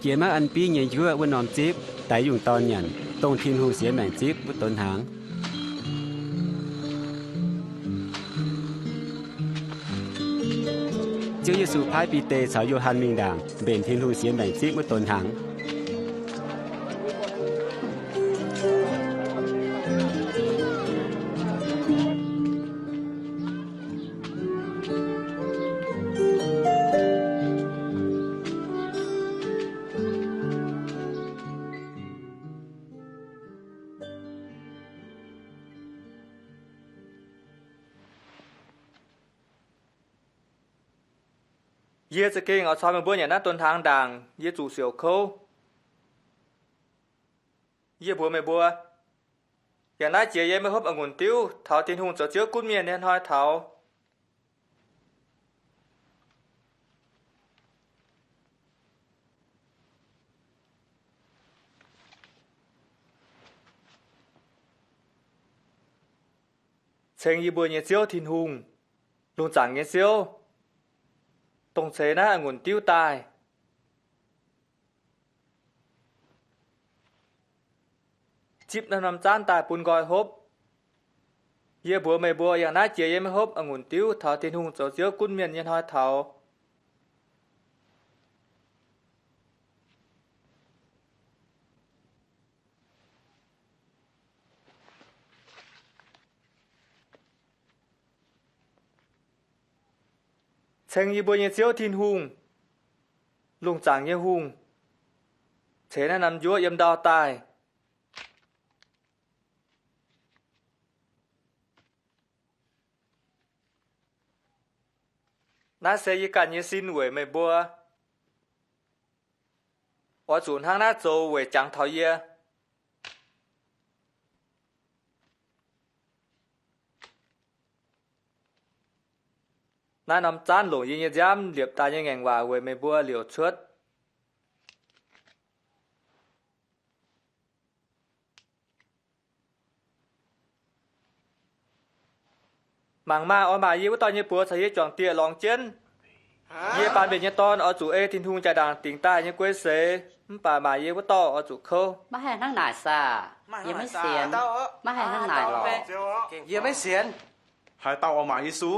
Jiex maiv an biv nyei njuov wuov norm zipv daix yungh dorn nyanc, dongh Tin-Hungh siex maengc zipv wuov donx hnaangx. Ziouv Yesu paaiv Bide caux Yo^han mingh ndaangc mbenc Tin-Hungh siex maengc zipv wuov donx hnaangx. Yie za'gengh oix caux meih mbuo nyanc naaiv donx hnaangx ndaangc, yie zuqc siouc kouv. Yie mbuox meih mbuo, yangh naaiv jiex yie maiv hopv a'ngunc diuv taux Tin-Hungh zoux Ziouv gunv mienh nyei hnoi taux. Ceng yie mbuo nyei Ziouv Tin-Hungh, lungh zaangc nyei Ziouv, dongh ceix naaiv a'ngunc diuv daaih, zipv naaiv norm zaanv daaih bun nqoi hopv. Yie mbuox meih mbuo, yangh naaiv jiex yie maiv hopv a'ngunc diuv taux Tin-Hungh zoux Ziouv gunv mienh nyei hnoi taux. Ceng yie mbuo nyei Ziouv Tin-Hungh, lungh zaangc nyei Hungh, ceix naaiv norm njuov yiem ndau daaih. Naaiv se yie ganh nyei sin weic meih mbuo. Oix zuqc hnangv naaiv zoux weic jangx taux yie. Naaiv norm zaanv longc yie nyei nziaamv liepc daaih nyei ngaengc waac weic meih mbuo liouc cuotv. Mangc maah! Oix maaic yie wuov dauh nyei buoz caux yie juangc dieh lorngx jienv. Yie, Baamh Mienh nyei Dorn, oix zuqc ei Tin-Hungh jaa-ndaangc dingc daaih nyei guei seix, mv baac maaic yie wuov dauh oix zuqc kouv. Maiv haih hnangv naaic saah? Yie maiv sienx. Maiv haih hnangv naaic lorqc. Yie maiv sienx. Haaix dauh oix maaic Yesu?